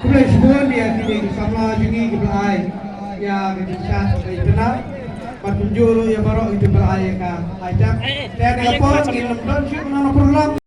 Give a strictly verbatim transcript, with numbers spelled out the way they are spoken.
Khublei shibun ïa kine ki samla jong ngi kiba la ai ïa ka jingshah ka itynnad. Bad kumjuh ruh ïa baroh kito kiba la ai ïa ka item. Te ha kane ka por ngin ym don shuh kumno na program.